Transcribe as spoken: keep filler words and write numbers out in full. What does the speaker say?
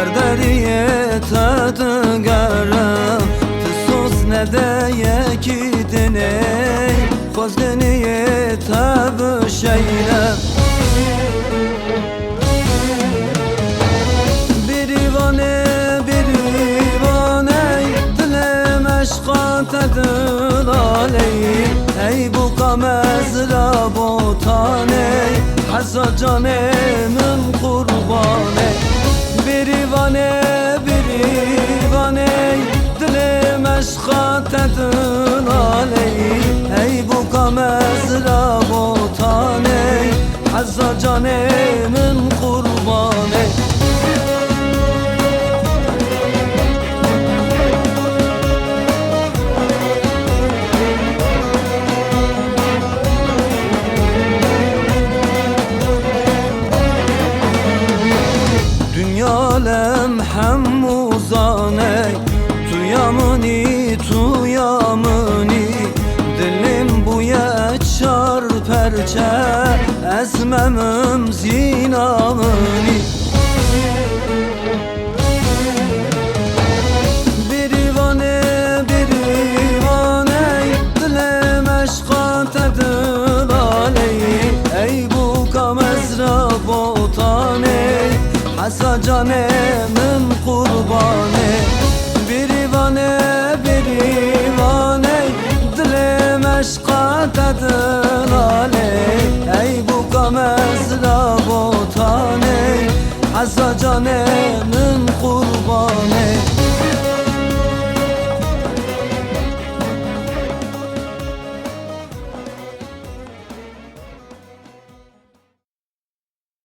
Deriyê te digerim, tu soz nede yekî dinê, xwezdeniyê te bişeyne. Bêrîvanê, bêrîvanê, dilê meşqa te dilalê, ey boka mezra botanê, heza canê min qurbanê. Bêrîvanê, bêrîvanê, dilê meşqa te dilalê, ey boka mezra botanê, heza canê min qurbanê. Dinya lem hemû zaney, tu ya min î, tu ya min î. Dilê min bûye çar perçe, ez memim zîna min î. Bêrîvanê, bêrîvanê, dilê meşqa te dilalê, ey boka mezra botanê, heza canê min qurbanê. Bêrîvanê, bêrîvanê, dilê meşqa te dilalê, ey boka mezra botanê, heza canê min qurbanê.